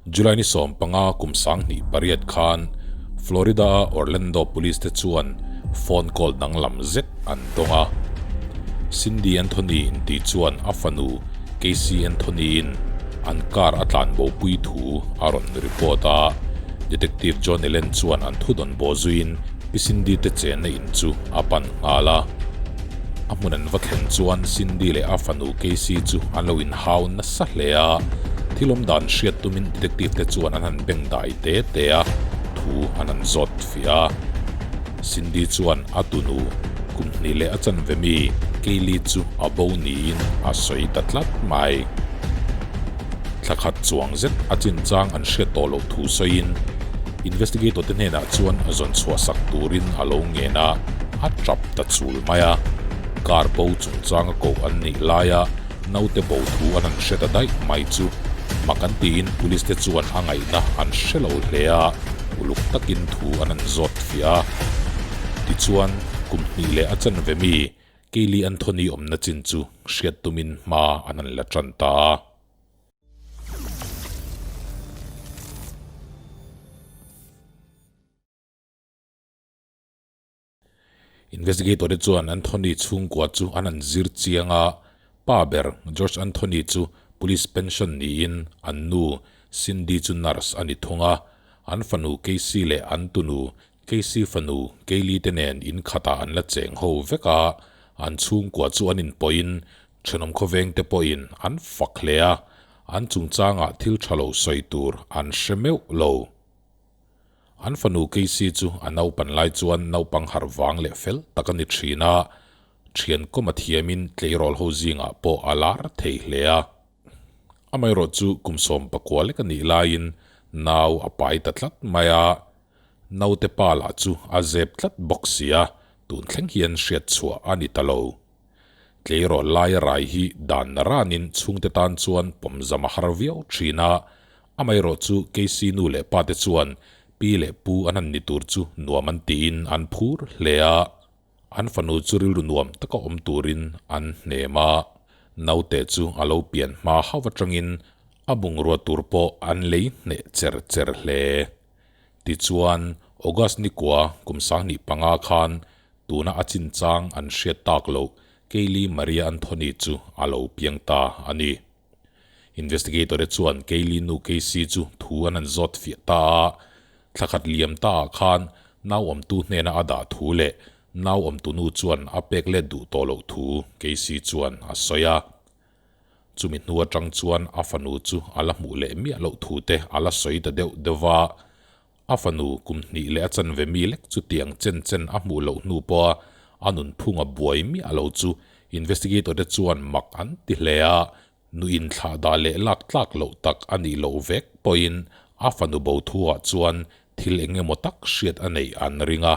July ni 15 kum 2008 khan Florida-a Orlando Police te chuan phone call danglam zet an dawng a. Cindy Anthony inti chuan a fanu Casey Anthony-in an car a tlan bopui thu a rawn report a. Detective John Allen chuan an thudawn bawh zuiin Pi Cindy te chenna in chu a pan nghal a. A hmun an va thlen chuan Cindy leh a fanu Casey chu an lo inhau nasa hle a, thil awm dan hriat tumin detective te chuan an han beng dai te te a, thu an han zawt fiah a. Cindy chuan a tunu kum hnih leh a chanve mi Kaylee chu a bo niin a sawi ta tlat mai. Thla khat chuang zet a chinchang an hriat tawh loh thu sawiin investigator te hnenah chuan zawn chhuah sak turin a lo ngen a, a tap ta chul mai a. Car bo chungchanga koh an nih laia naute bo thu an han hre ta daih mai chu mak an tiin police te chuan a ngaihna an hre lo hle a, uluk takin thu an han zawt fiah a. Tichuan, kum hnih leh a chanve mi Kaylee Anthony awmna chin chu hriat tumin hma an han la tan ta a. Investigator te chuan Anthony chhungkua chu an han zir chiang a, pa ber George Anthony chu police pension niin an nu Cindy chu nurse a ni thung a, an fanu Casey leh an tunu Casey fanu Kaylee te nen in khatah an la cheng ho vek a, an chhungkua chu an inpawhin thenawm khawveng te pawhin an fak hle a, an chungchangah thil tha lo sawi tur an hre meuh lo. An fanu Casey chu a naupan lai chuan naupang harh vang leh fel tak a ni thin a, thian kawm a thiamin tleirawl ho zingah pawh a lar thei hle a. Amaherawh chu kum 19 lek a nih laiin nau a pai ta tlat mai a, naute pa lah chu a zep tlat bawk si a, tun thleng hian hriat chhuah a ni ta lo. Tleirawl laia rai hi dan na ranin chhungte tan chuan pawmzam a har viau thin a, Amaherawh chu Casey nu leh pa te chuan pi leh pu an han ni tur chu nuam an tiin an phur hle a, an fanu chu rilru nuam taka awm turin an hnem a. Naute chu a lo pian hma hauh atangin a bungrua tur pawh an lei hneh cher cher hle. Tichuan, August nikua kum 2005 khan tuna a chinchang an hriat tak loh Kaylee Maria Anthony chu a lo piang ta a ni. Investigator te chuan Kaylee nu Casey chu thu an han zawt fiah ta a, thla khat liam ta ah khan nau awmtu hnena a dah thu leh nau awmtu nu chuan a pek let duh tawh loh thu Casey chuan a sawi a. Chumi hnu atang chuan a fanu chu a la hmuh leh miah loh thu te a la sawi ta deuh deuh va, a fanu kum hnih leh a chanve mi lek chu tiang chen chen a hmuh loh hnu pawha a nunphunga buai miah lo chu investigator te chuan mak an ti hle a, nu inthlah dah leh lak tlak loh tak a nih loh vek pawhin a fanu bo thuah chuan thil eng emaw tak hriat a neih an ring a,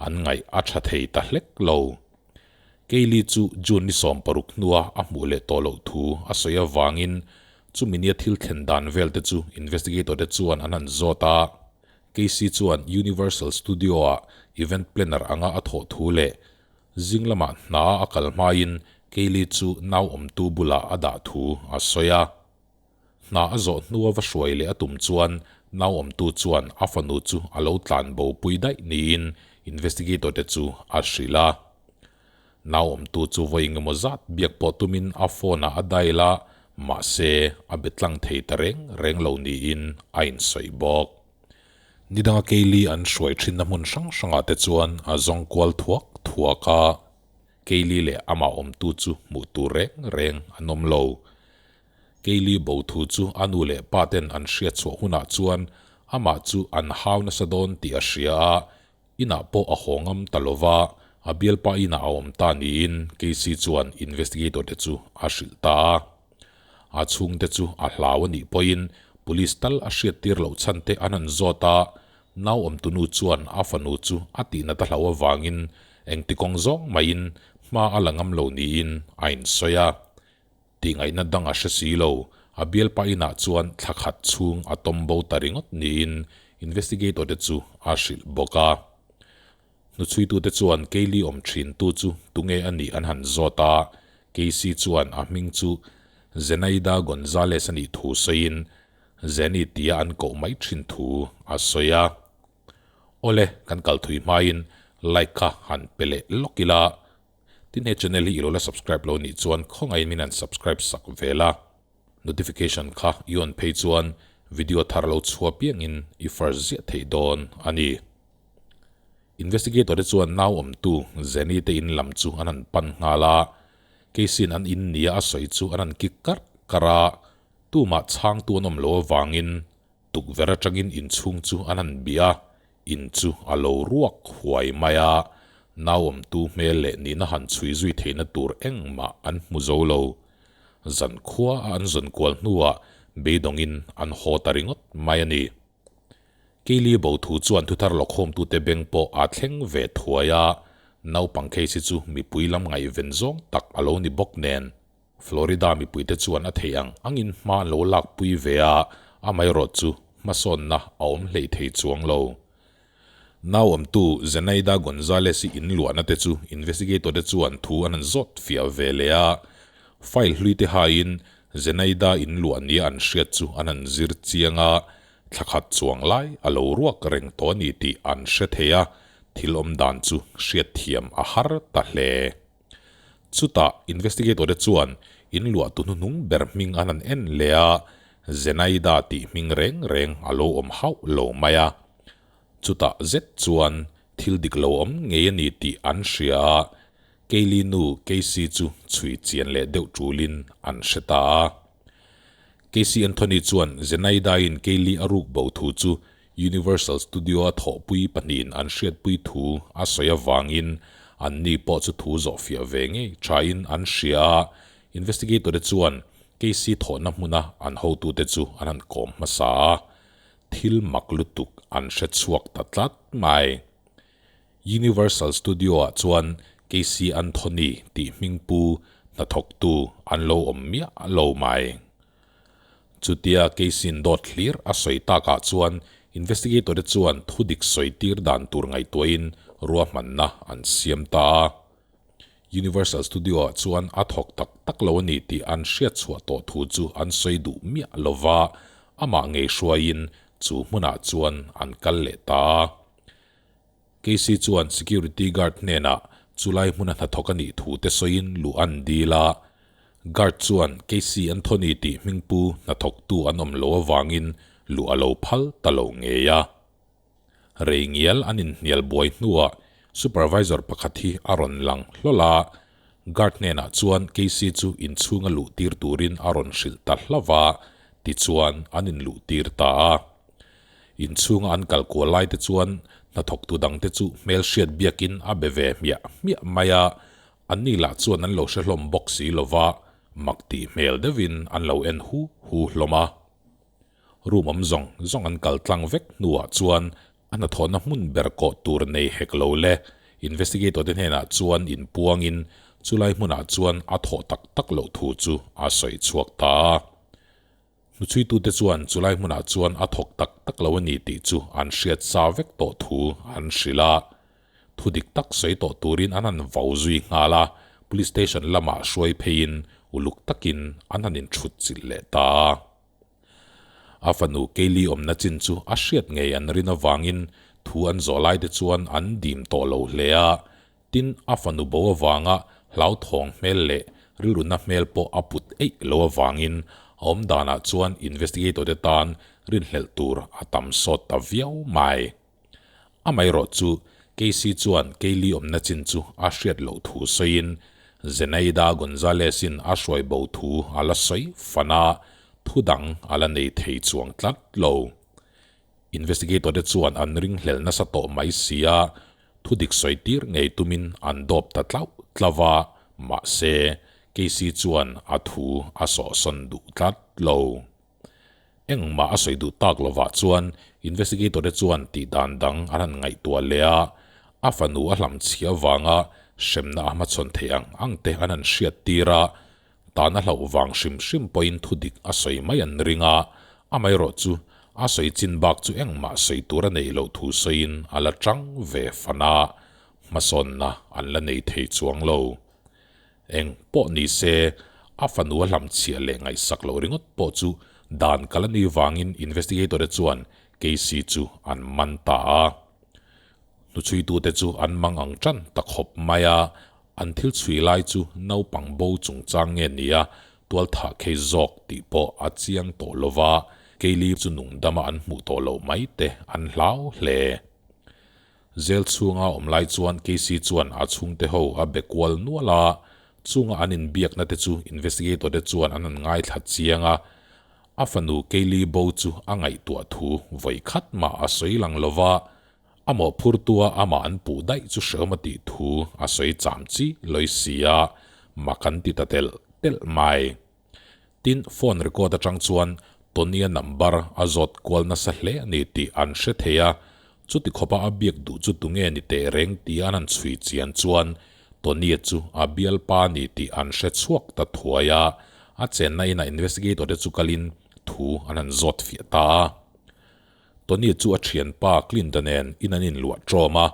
an ngaih a tha thei ta hlek lo. Kaylee chu June ni 16 hnua a hmuh leh tawh loh thu a sawi avangin chumi nia thil thlen dan vel te chu investigator te chuan an han zawt a. Casey chuan Universal Studio-ah event planner anga a thawh thu leh zing lamah hna a kal hmain Kaylee chu nau awmtu bulah a dah thu a sawi a. Hna a zawh hnua va hruai leh a tum chuan nau awmtu chuan a fanu chu a lo tlan bo pui daih niin investigator te chu a hrilh a. Nau awmtu chu vawi engemaw zat biak pawh tumin a phone ah a dial a, mahse a be tlang thei ta reng reng lo niin a insawi bawk. Nidanga Kaylee an hruai thinna hmun hrang hrangah te chuan a zawng kual thuak thuak a, Kaylee leh amah awmtu chu hmuh tur reng reng an awm lo. Kaylee bo thu chu a nu leh pa ten an hriat chhuah hunah chuan amah chu an hau nasa dawn tih a hria a, inah pawh a haw ngam ta lo va, a bialpa inah a awm ta niin Casey chuan investigator te chu a hrilh ta a. A chhungte chu a hlau a nih pawhin police tal a hriattir loh chhan te an han zawt a, nau awmtunu chuan a fanu chu a tihna ta hlau avangin engti kawng zawng maiin hma a la ngam lo niin a insawi a. Tihngaihna dang a hre si lo, a bialpa inah chuan thla khat chhung a tawm bo ta ringawt niin investigator te chu a hrilh bawk a. Hnuchhuitute chuan Kaylee awm thintu chu tunge a nih an han zawt a, Casey chuan a hming chu Zenaida Gonzalez a nih thu sawiin, Jenny tia an koh mai thin thu a sawi a. Awle, kan kal thui hmain like kha han pe leh lawk ila. Tin he channel hi i lo la subscribe lo nih chuan khawngaihin min han subscribe sak ve la. Notification kha i on phei chuan video thar lo chhuah piangin i first ziah theih dawn a ni. Investigator te chuan nau awmtu Jenny te in lam chu an han pan nghal a, Casey-in an in nia a sawi chu an han kik karh karh a, tumah chhangtu an awm lo avangin Tukverh atangin inchhung chu an han bih a, in chu a lo ruak huai mai a, nauawmtu hmel leh nihna han chhui zui theihna tur engmah an hmu zo lo. Zankhua a an zawn kual hnuah beidawngin an haw ta ringawt mai a ni. Keili bo thu chuan thuthar lawkhawmtute beng pawh aa thleng ve thuai a, naupang case hi chu mipui lam ngaihven zawng tak a lo ni bawk nen. Florida mipuite chuan a theih ang angin hma an lo lakpui ve a, amaherawh chu hmasawnna a awm hleih thei chuang lo. Nauawmtu Zenaida Gonzalez-i inluahna te chu investigator te chuan thu an han zawt fiah ve leh a, file hlui te haiin Zenaida inluah nia an hriat chu an han zir chiang a, thla khat chuang lai a lo ruak reng tawh a ni tih an hre thei a, thil awm dan chu hriatthiam a har ta hle. Chutah investigator te chuan in luah tu hnuhnung ber hming an han en leh a, Zenaida tih hming reng reng a lo awm hauh lo mai a. Chutah zet chuan thil dik lo awm ngei a ni tih an hria a, Kaylee nu Casey chu chhui chian leh deuh tulin an hre ta a. Casey Anthony chuan Zenaida-in Kaylee a ruk bo thu chu Universal Studio-a thawhpui pahnihin an hriatpui thu a sawi avangin anni pawh chu thu zawhfiah ve ngei thain an hria a, investigator-te chuan Casey thawhna hmuna an hotute chu an han kawm hmasa a, thil mak lutuk an hre chhuak ta tlat mai. Universal Studio-ah chuan Casey Anthony tih hmingpu hnathawktu an lo awm miah lo mai. Chutia Casey-in dawt hlir a sawi takah chuan investigator te chuan thudik sawi tir dan tur ngaihtuahin ruahmanna an siam ta a. Universal Studio-ah chuan a thawk tak tak lo a ni tih an hriat chhuah tawh thu chu an sawi duh miah lo va, amah ngei hruaiin chu hmunah chuan an kal leh ta a. Casey chuan security guard hnenah chulai hmuna hnathawk a nih thu te sawiin luh an dil a. Guard chuan Casey Anthony tih hmingpu hnathawktu an awm lo avangin luh a lo phal ta lo ngei a. Rei ngial an inhnial buai hnuah supervisor pakhat hi a rawn lang hlawl a, guard hnenah chuan Casey chu inchhunga luh tir turin a rawn hrilh ta hlauh a, tichuan an inluh tir ta a. Inchhunga an kal kual lai te chuan hnathawktu dangte chu hmelhriat biakin a be ve hmiah hmiah mai a, anni lah chuan an lo hre hlawm bawk si lo va, mak tih hmel deuhin an lo en hu hu hlawm a. Room awm zawng zawng an kal tlang vek hnuah chuan a hnathawhna hmun ber kawh tur nei hek lo le, investigator te hnenah chuan inpuangin chulai hmunah chuan a thawh tak tak loh thu chu a sawi chhuak ta a. Hnuchhuitute chuan chulai hmunah chuan a thawk tak tak lo a ni tih chu an hriat sa vek tawh thu an hrilh a. Thu dik tak sawi tawh turin an han vau zui nghal a, Police Station lamah hruai pheiin uluk takin an han inchhut chilh leh ta a. A fanu Kaylee awmna chin chu a hriat ngei an rin avangin thu an zawh laite chuan an dim tawh lo hle a, Tin, a fanu bo avanga hlauthawng hmel leh rilruna hmel pawh a put eih lo avangin a awm danah chuan investigator te tan rinhlelh tur a tam sawt ta viau mai. Amaherawh chu Casey chuan Kaylee awmna chin chu a hriat loh thu sawiin Zenaida Gonzalez-in a hruai bo thu a la sawi fan a, thu dang a la nei thei chuang tlat lo. Investigator te chuan an ringhlel nasa tawh mai si a, thu dik sawi tir ngei tumin an dawp ta tlauh tlauh a, mahse, Casey chuan a thu a sawhsawn duh tlat lo. Engmah a sawi duh tak lovah chuan investigator te chuan tih dan dang an han ngaihtuah leh a, a fanu a hlamchhiah avanga hremna a hmachhawn theih ang ang te an han hriat tir a, Tan a hlauh vang hrim hrim pawhin thu dik a sawi mai an ring a, amaherawh chu a sawi chin bak chu engmah sawi tur a neih loh thu sawiin a la chang ve fan a, hmasawnna an la nei thei chuang lo. Eng pawh ni se, a fanu a hlamchhiah leh ngaihsak loh ringawt pawh chu Dan kal a nih vangin investigator te chuan Casey chu an man ta a. Hnuchhuitute chu an mang ang tan ta khawp mai a, an thil chhui lai chu naupang bo chungchang nge nia tualthah khei zawk tih pawh a chiang tawh lo va, Kaylee chu nungdama an hmuh tawh loh mai te an hlau hle. Zel chhunga awm lai chuan Casey chuan a chhungte ho a be kual nual a, chunga an inbiakna te chu investigator te chuan an han ngaithla chiang a, a fanu Kaylee bo chu a ngaihtuah thu vawi khat mah a sawi lang lo va, a mawhphurtua amah an puh daih chu hrehawm a tih thu a sawi cham chi lawi si a, mak an ti ta telh telh mai. Tin, phone record atang chuan Tony-a number a zawt kual nasa hle a ni tih an hre thei a, chuti khawpa a biak duh chu tunge ni teh reng tia an han chhui chian chuan Tony-a chu a bialpa a ni tih an hre chhuak ta thuai a, a chenna inah investigator te chu kalin thu an han zawt fiah ta a. Tony-a chu a thianpa Clint-a nen in an inluah ṭawm a,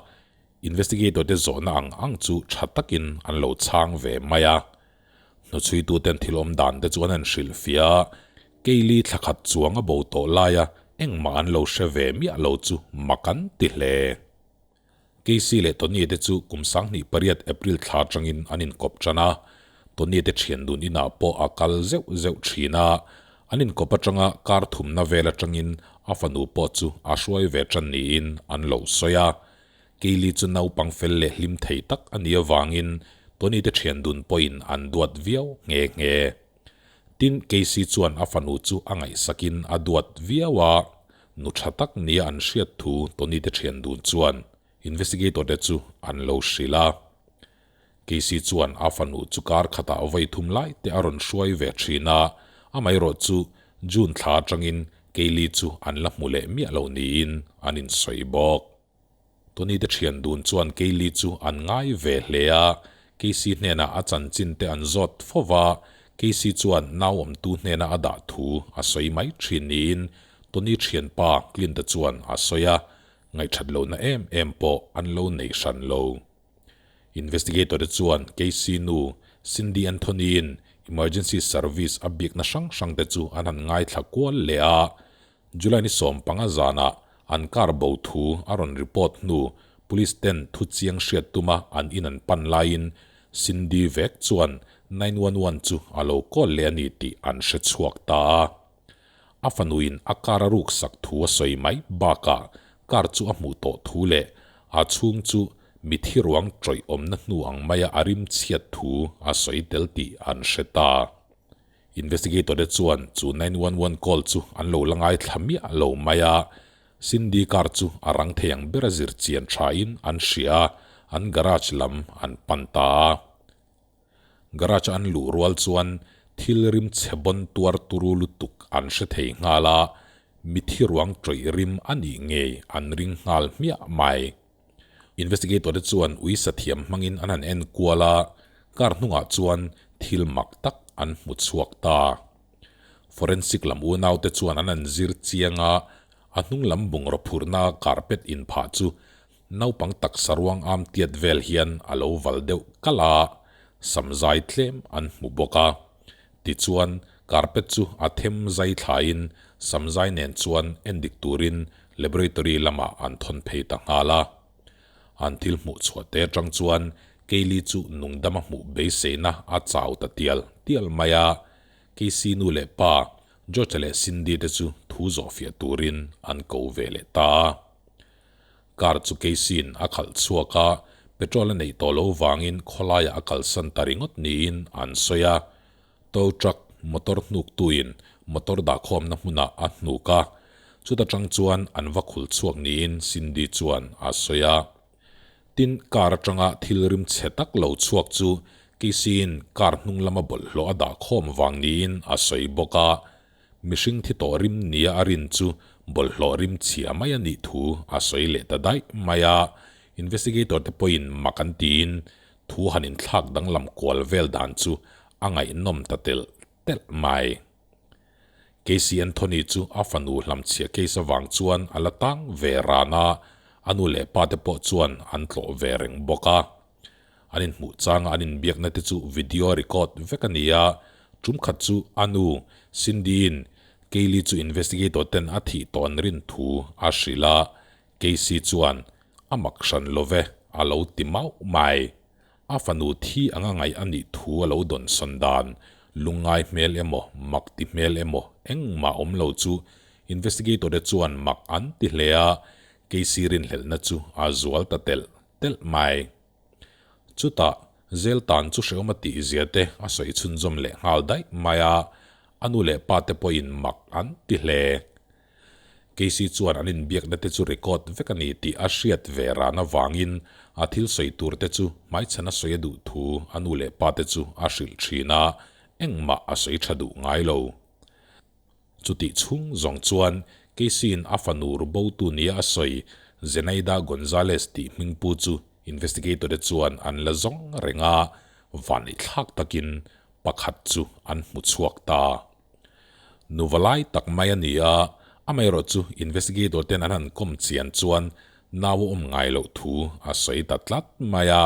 investigator te zawhna ang ang chu tha takin an lo chhang ve mai a. Hnuchhuituten thil awm dan te chu an han hrilh fiah a, Keili thla khat chuang a bo tawh laia engmah an lo hre ve miah lo chu mak an ti hle. Casey leh Tony te chu kum 28 April thla atangin an inkawp tan a, Tony te thian dun inah pawh a kal zeuh zeuh thin a, an inkawp atanga kar thumna vel atangin a fanu pawh chu a hruai ve tan niin an lo sawi a. Keili chu naupang fel leh hlim thei tak a nih avangin Tony te thian dun pawhin an duat viau nghe nghe. Tin, Casey chuan a fanu chu a ngaihsakin a duat viau a, nu tha tak nia an hriat thu Tony te thian dun chuan investigator te chu an lo hrilh a. Casey chuan a fanu chu kar khatah vawi thum lai te a rawn hruai ve thin a, amaherawh chu June thla atangin Kaylee chu an la hmu leh miah lo niin an insawi bawk. Tony te thian dun chuan Kaylee chu an ngai ve hle a, Casey hnenah a chanchin te an zawt fo va, Casey chuan nau awmtu hnena a dah thu a sawi mai thin niin Tony thianpa Clint-a chuan a sawi a, ngaihthat lohna em em pawh an lo nei hran lo. Investigator te chuan Casey nu Cindy Anthony-in emergency service a biakna hrang hrang te chu an han ngaithla kual leh a, July ni 15 zanah an car bo thu a rawn report hnu police ten thu chiang hriat tuma an in an pan laiin Cindy vek chuan 911 chu a lo call leh a ni tih an hre chhuak ta a. A fanuin a car a ruk sak thu a sawi mai bakah car chu a hmuh tawh thu leh a chhung chu mithi ruang tawih awmna hnu ang maia a rim chhiat thu a sawi tel tih an hre ta. Investigator te chuan chu 911 call chu an lo la ngaithla miah lo mai a, Cindy car chu a rang thei ang bera zir chian thain an hria a, an garage lam an pan ta a. Garage a an luh rual chuan thil rim chhe bawn tuar turu lutuk an hre thei nghal a, mithi ruang tawih rim a nih ngei an ring nghal hmiah mai. Investigator te chuan ui sathiam hmangin an han en kual a, car hnungah chuan thil mak tak an hmu chhuak ta. Forensic lam unau te chuan an han zir chiang a, a hnung lam bungraw phurhna carpet inphah chu naupang taksa ruang am tiat vel hian a lo val deuh kalh a, samzai tlem an hmu bawk a. Tichuan, carpet chu a them zai thlaiin samzai nen chuan endik turin laboratory lamah an thawn phei ta nghal a. An thil hmuh chhuah te atang chuan Kaylee chu nungdama hmuh beiseina a chau ta tial tial mai a, Casey nu leh pa George-a leh Cindy te chu thu zawhfiah turin an ko ve leh ta a. Car chu Casey-in a khalh chhuak a, petrol a neih tawh loh vangin khawlaiah a kalsan ta ringawt niin an sawi a. Tow truck motor hnuktuin motor dahkhawmna hmunah a hnuk a, chuta tang chuan an va khul chhuak niin Cindy chuan a sawi a. Tin, car atanga thil rim chhe tak lo chhuak chu Casey-in car hnung lama bawlhhlawh a dahkhawm vang niin a sawi bawk a. Mihring thi tawh rim nia a rin chu bawlhhlawh rim chhia mai a nih thu a sawi leh ta daih mai a, investigator te pawhin mak an tiin thu han inthlak danglam kual vel dan chu a ngaihnawm ta telh telh mai. Casey Anthony chu a fanu hlamchhiah case avang chuan a la tang ve ran a, a nu leh pa te pawh chuan an tlawh ve reng bawk a. An inhmuh changa an inbiakna te chu video record vek a ni a, tum khat chu a nu Cindy-in Kaylee chu investigator ten a thih tawh an rin thu a hrilh a, Casey chuan, A mak hran lo ve, a lo ti mauh mai. A fanu thi anga ngaih a nih thu a lo dawnsawn dan, lungngai hmel emaw, mak ti hmel emaw engmah awm lo chu investigator te chuan mak an ti hle a, Casey rinhlelhna chu a zual ta telh telh mai. Chutah, Zel tan chu hreawm a tih zia te a sawi chhunzawm leh nghal daih mai a, a nu leh pa te pawhin mak an ti hle. Casey chuan an inbiakna te chu record vek a ni tih a hriat ve ran avangin a thil sawi tur te chu hmaichhan a sawi a duh thu a nu leh pa te chu a hrilh thin a, engmah a sawi tha duh ngai lo. Chutih chhung zawng chuan Casey-in a fanu rubotu nia a sawi Zenaida Gonzalez tih hmingpu chu investigator te chuan an la zawng reng a, vanithlak takin pakhat chu an hmu chhuak ta. Nuva lai tak mai a ni a, amaherawh chu investigator ten an han kawm chian chuan nau a awm ngai loh thu a sawi ta tlat mai a,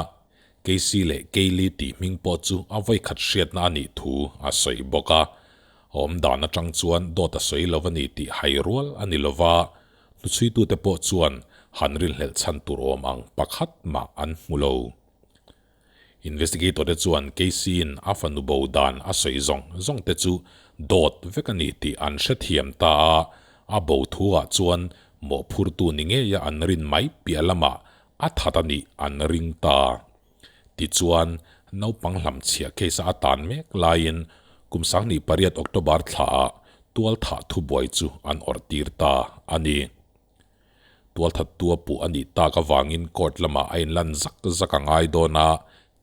Casey leh Kaylee tih hming pawh chu a vawikhat hriatna a nih thu a sawi bawk a. A awm dan atang chuan dawt a sawi lo a ni tih hai rual a ni lo va, hnuchhuitute pawh chuan han rinhlelh chhan tur awm ang pakhat mah an hmu lo. Investigator te chuan Casey-in a fanu bo dan a sawi zawng zawng te chu dawt vek a ni tih an hrethiam ta a, a bo thu ah chuan mawhphurtu ni ngeia an rin mai piah lamah a that a nih an ring ta. Tichuan, naupang hlamchhiah case-a a tan mek laiin kum 28 October thlaah tualthah thubuai chu an awrh tir ta a ni. Tualthattu a puh a nih tak avangin court lamah a inlan zak zak a ngai dawn a,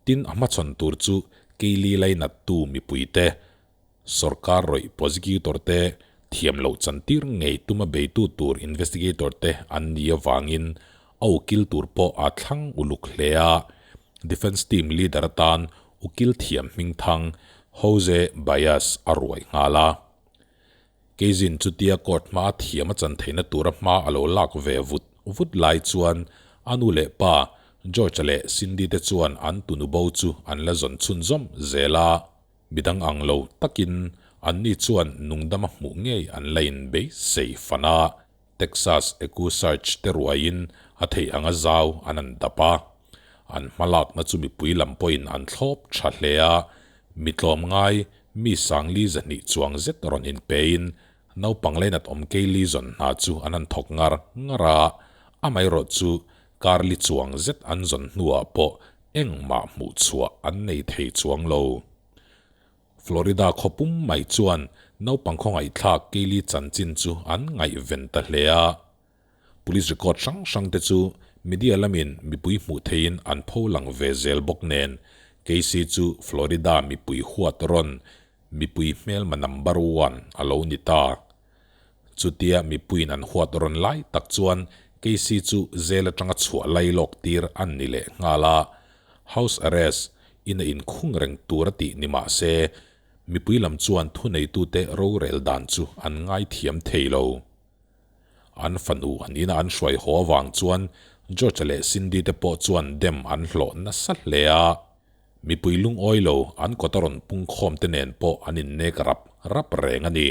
tin a hmachhawn tur chu Keili lainattu mipuite, sawrkar rawih prosecutor te, thiam loh chantir ngei tuma beitu tur investigator te an ni avangin a ukil tur pawh a thlang uluk hle a, defence team leader atan ukil thiam hmingthang Jose Baez a ruai nghal a. Keizin chutia court hma a thiam a chan theihna tura hma a lo lak ve vut vut lai chuan a nu leh pa George-a leh Cindy te chuan an tunu bo chu an la zawn chhunzawm zel a, midang ang lo takin anni chuan nungdama hmuh ngei an la inbeisei fan a, Texas EquuSearch te ruaiin a theih anga zau an an dap a, an hmalakna chu mipui lam pawhin an thlawp tha hle a, mi tlawmngai mi sangli zahnih chuang zet rawn inpein naupang leinat awm Kaylee zawn hna chu an han thawk ngar ngar a, amaherawh chu karli chuang zet an zawn hnuah pawh engmah hmuh chhuah an nei thei chuang lo. Florida khawpum mai chuan naupang khawngaihthlak Kaylee chanchin chu an ngaihven ta hle a. Police record hrang hrang te chu media lamin mipui hmuh theihin an pho lang ve zel bawk nen Casey chu Florida mipui huat rawn mipui hmelma number one a lo ni ta. Chutia mipuiin an huat rawn lai tak chuan Casey chu jail atanga chhuah lai lawk tir an ni leh nghal a, house arrest in a inkhung reng tur a tih ni mah se mipui lam chuan thuneitute rorel dan chu an ngaithiam thei lo. An fanu an ina an hruai haw avang chuan George-a leh Cindy te pawh chuan dem an hlawh nasa hle a. Mipui lungawi lo an kawt a rawn pungkhawm te nen pawh an innek rap rap reng a ni.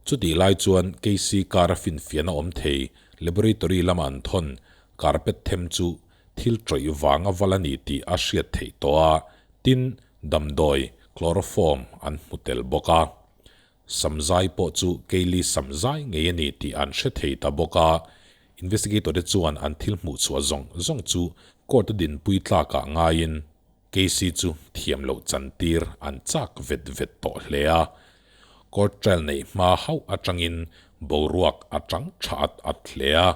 Chutih lai chuan Casey car a finfiahna awm thei laboratory lama an thawn carpet them chu thil tawih vang a val a ni tih a hriat theih tawh a, tin, damdawi, chloroform, an hmu tel bawk a. Samzai pawh chu Kaylee samzai ngei a ni tih an hre thei ta bawk a, investigator te chuan an thil hmuh chhuah zawng zawng chu court a dinpui tlakah ngaiin Casey chu thiam loh chantir an chak vet vet tawh hle a. Court trial neih hma hauh atangin boruak a tang tha at at hle a.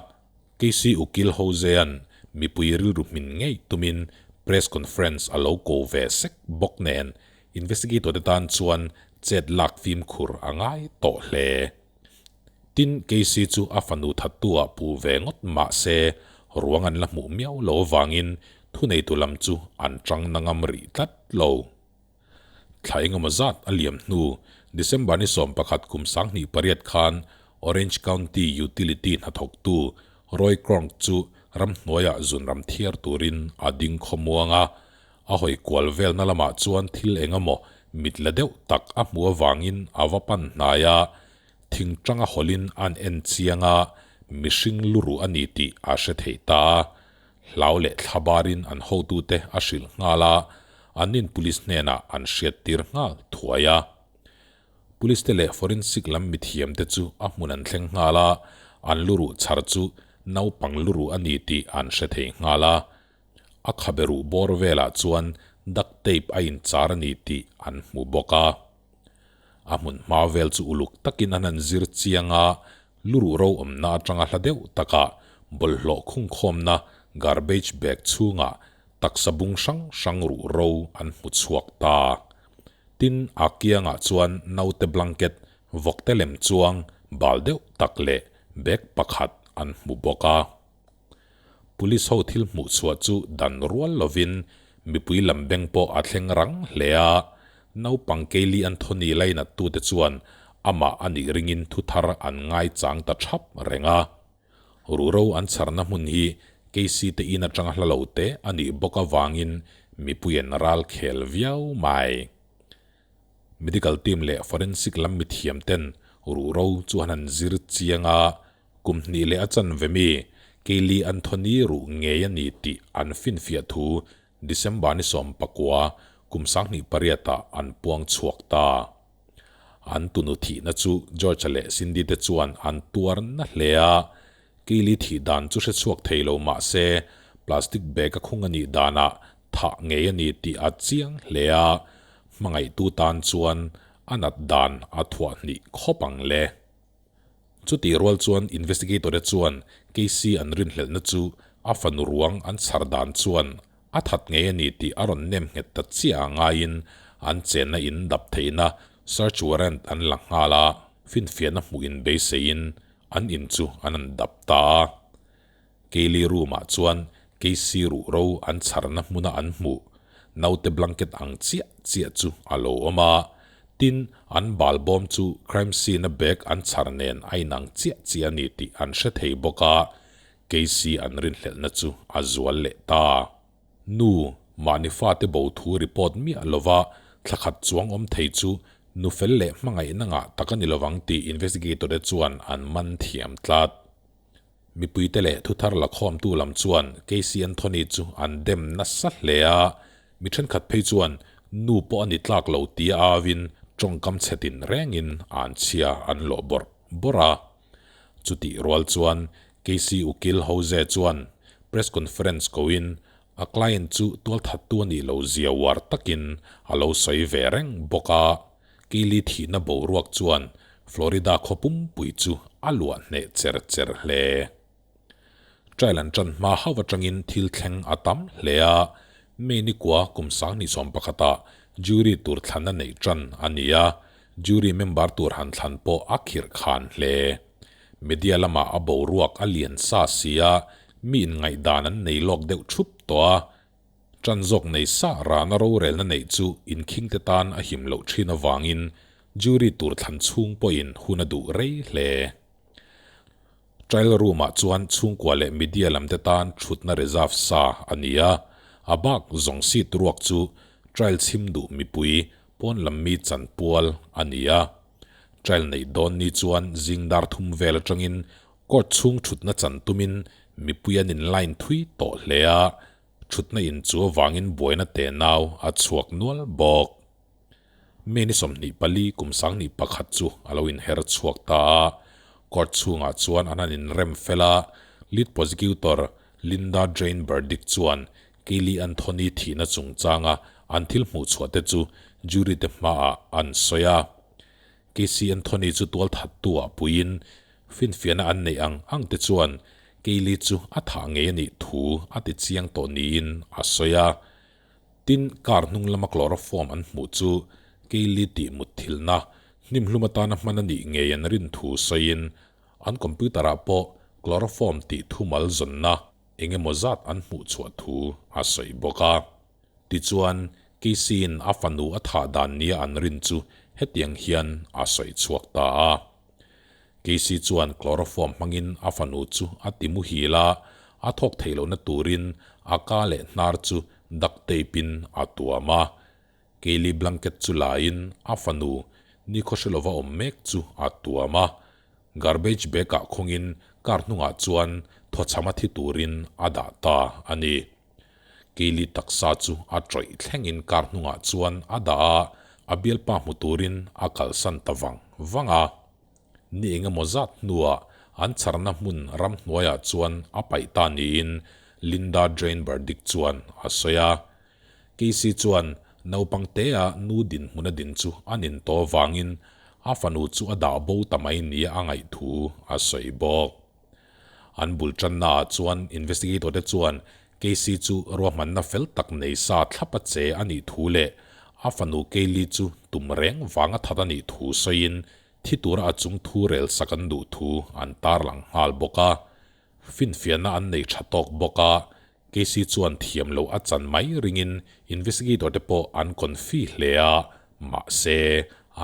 Casey ukil Hosea'n mipui rilru hmin ngei tumin press conference a lo ko ve sek bawk nen Investigator te tan chuan chet lak fimkhur a ngai tawh hle. Tin, Casey chu a fanu thattu ah pu ve ngawt mah se ruang an la hmuh miau lo avangin thuneitu lam chu an tang na ngam rih tlat lo. Thla engemaw zat a liam hnu December ni 11 kum 2008 khan Orange County Utility hnathawktu Roy Cronk chu ramhnuaiah zunram thiar turin a ding khawmuang a, A hawi kual velna lamah chuan thil eng emaw Mit la deuh tak a hmuh avangin a va pan hnai a, thing tanga hawlin a'n en chiang a, mihring luruh a ni tih a hre thei ta a. Hlau leh thlabarin an hotute a hrilh nghal a, annin police hnenah an hriattir nghal thuai a. Police te leh forensic lam mithiamte chu a hmun an thleng nghal a, an luruh chhar chu naupang luruh a ni tih an hre thei nghal a. A khabe ruh bawr velah chuan duct tape a inchar a ni tih an hmu bawk a. A hmun hma vel chu uluk takin an han zir chiang a, luruh ro awmna atanga hla deuh takah bawlhhlawh khungkhawmna garbage bag chhungah taksa bung hrang hrang ruh ro an hmu chhuak ta. Tin, a kiangah chuan naute blanket vawkte lem chuang bal deuh tak leh bag pakhat an hmu bawk a. Police ho thil hmuh chhuah chu dan rual lovin mipui lam beng pawh a thleng rang hle a, naupang Kaylee Anthony lainat tute chuan amah a nih ringin thu thar an ngaichang ta thap reng a. Ruhro an chharna hmun hi Casey te in atanga hla lo te a nih bawk avangin mipui an ral khel viau mai. Medical team leh forensic lam mithiam ten ruhro chu an han zir chiang a, kum hnih leh a chanve mi Kaylee Anthony ruh ngei a ni tih an finfiah thu December ni 19 kum 2008 ah an puang chhuak ta. An tunu thihna chu George-a leh Cindy te chuan an tuar na hle a, Kaylee thih dan chu hre chhuak thei lo mah se plastic bag a khung a nih danah thah ngei a ni tih a chiang hle a, hmangaihtu tan chuan a nat dan a thuah hnih khawp ang le. Chutih rual chuan investigator-te chuan Casey an rinhlelhna chu a fanu ruang an chhar dan chuan a that ngei a ni tih a rawn nem nghet ta chiah a ngaiin an chenna in dap theihna search warrant an la nghal a, finfiahna hmuh in beiseiin an in chu an an dap ta a. Kaylee room-ah chuan Casey ruh ro an chharna hmuna an hmuh naute blanket ang chiah chiah chu a lo awm a, tin, an bal bawm chu crime scene-a bag an chhar nen a inang chiah chiah a ni tih an hre thei bawk a, Casey an rinhlelhna chu a zual leh ta. Nu, mahni fate bo thu report miah lova thlakhat chuang awm thei chu nu fel leh hmangaihna ngah tak a ni lovang tih investigator-te chuan an man thiam tlat. Mipuite leh thuthar lakhawmtu lam chuan Casey Anthony chu an dem nasa hle a, mi thenkhat phei chuan nu pawh a ni tlak lo tia auin tawngkam chhe tin rengin an chhia an lawh bawrh bawrh a. Chutih rual chuan Casey Ukil Jose chuan press conference koin a client chu tualthattu a nih loh zia uar takin a lo sawi ve reng bawk a. Kaylee thihna boruak chuan Florida khaw pumpui chu a luah hneh cher cher hle. Trial an tan hma hauh atangin thil thleng a tam hle a, May ni kua kum 2011 ah jury tur thlan a neih tan a ni a, jury member tur han thlan pawh a khirh khan hle. Media lamah a boruak a lian sa si a, mi inngaihdan an nei lawk deuh thup tawh a, Ṭan zawk nei sa rana rorelna neih chu inkhingte tan a him loh ṭhin avangin jury tur thlan chhung pawhin hun a duh rei hle. Trial room-ah chuan chhungkua leh media lamte tan ṭhutna reserve sa a ni a, a bak zawng seat ruak chu trial chhim duh mipui pawn lam mi chanpual a ni a. Trial neih dawn ni chuan zing dar thum vel aṭangin court chhung ṭhutna chan tumin mipui an in line thui tawh hle a, Thutna in chu avangin buaina te nau a chhuak nual bawk. Mi ni 24 kum 21 chu a lo inher chhuak ta a, court chhungah chuan an han inrem fel a, lead prosecutor Linda Jane Burdick chuan Kaylee Anthony thihna chungchanga an thil hmuh chhuah te chu jury te hmaah an sawi a. Casey Anthony chu tualthattu ah puiin finfiahna an neih ang ang te chuan Kaylee chu a thah ngei a nih thu a ti chiang tawh niin a sawi a. Tin, car hnung lama chloroform an hmuh chu Kaylee tih mutthilhna hnimhlum atana hman a nih ngei an rin thu sawiin an computer ah pawh chloroform tih thumal zawnna eng emaw zat an hmuh chhuah thu a sawi bawk a. Tichuan, Casey-in a fanu a thah dan nia an rin chu hetiang hian a sawi chhuak ta a. Casey chuan chloroform hmangin a fanu chu a ti muhil a, a thawk theih lohna turin a ka leh hnar chu duct tape-in a tuam a. Kaylee blanket chu la in a fanu nikhaw hre lova awm mek chu a tuam a. Garbage bag ah khungin car hnungah chuan thawchham a thi turin a dah ta a ni. Kaylee taksa chu a tawih thlengin car hnungah chuan a dah a, a bialpa hmu turin a kalsan ta vang vang a. Ni engemaw zat hnuah an chharna hmun ramhnuaiah chuan a paih ta niin Linda Jane Burdick chuan a sawi a. Casey chuan naupang tea nu dinhmun a din chu a nin tawh avangin a fanu chu a dah bo ta mai nia a ngaih thu a sawi bawk. An bul tannaah chuan investigator te chuan Casey chu ruahmanna fel tak nei sa thlap a che a nih thu leh a fanu Kaylee chu tum reng vang a that a nih thu sawiin thi tura a chung thu rel sak an duh thu an tarlang nghal bawk a. Finfiahna an nei tha tawk bawk a, Casey chuan thiam loh a chan mai ringin investigator te pawh an confi hle a, mahse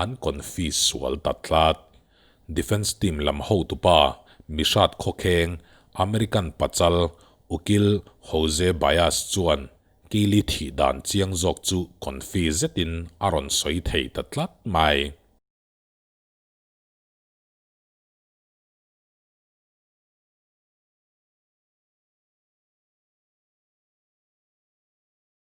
an confi sual ta tlat. Defence team lam hotupa Mishad Khawkheng, American pachal Ukil Jose Baez chuan Kaylee thih dan chiang zawk chu confi zetin a rawn sawi thei ta tlat mai.